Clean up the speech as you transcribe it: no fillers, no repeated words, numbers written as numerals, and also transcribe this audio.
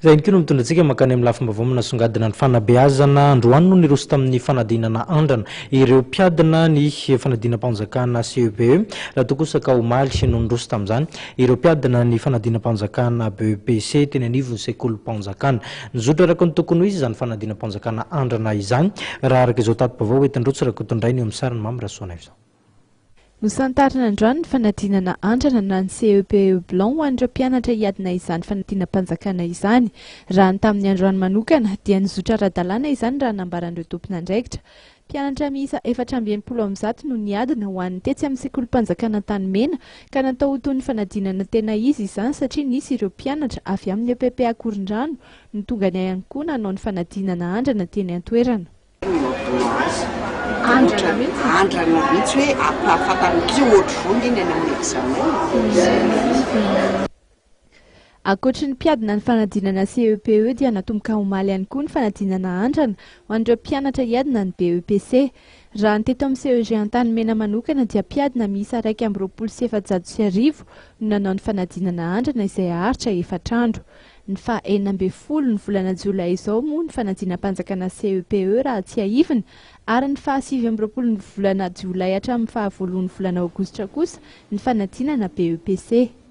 Izay ihany koa no mitondra antsika mankany amin'ny lafim-baovao manasongadina ny fanabeazana. Androany no niroso tamin'ny fanadinana andrana ireo mpiadina ny fanadinam-panjakana CEPE. Raha toa kosa ka omaly no niroso tamin'izany ireo mpiadina ny fanadinam-panjakana BEPC teny anivon'ny sekolim-panjakana. Nizotra araka ny tokony ho izy izany fanadinam-panjakana andrana izany raha araka izao tati-baovao hoentin-dRotsy Rakotondrainy eo amin'ny sarin'i Mamy Rasoanaivo izao. Nosantarina androany ny fanadinana andrana na ny CEPE blanc ho an'ireo mpianatra hiadina izany fanadinam-panjakana izany. Raha ny tamin'ny androany manokana dia nizotra ara-dalàna izany raha nambaran'ireo tompon'andraikitra. Mpianatra miisa 164 no niadina ho an'ny tetsy amin'ny sekolim-panjakana Antanimena ka natao ho toy ny fanadinana tena izy izany satria nisy ireo mpianatra avy amin'ny EPP Akorondrano no tonga ihany koa nanao ny fanadinana andrana teny an-toerana. Andrana mihitsy. Andrana mihitsy hoe ampahafantarina ankizy hoe ohatr'izao nge ny any amin'ny examen. Ankoatry ny mpiadina ny fanadinana CEPE dia natomboka omaly ihany koa ny fanadinana andrana ho an'ireo mpianatra hiadina ny BEPC. Raha ny teto amin'ny CEG Antanimena manokana dia mpiadina miisa 1421 no nanao ny fanadinana andrana izay haharitra efatra andro. Ny faha 16 ny volana jolay izao moa ny fanadinam-panjakana CEPE raha tsiahivina ary ny faha 29 ny volana jolay hatramin'ny faha voalohan'ny volana aogositra kosa ny fanadinana BEPC.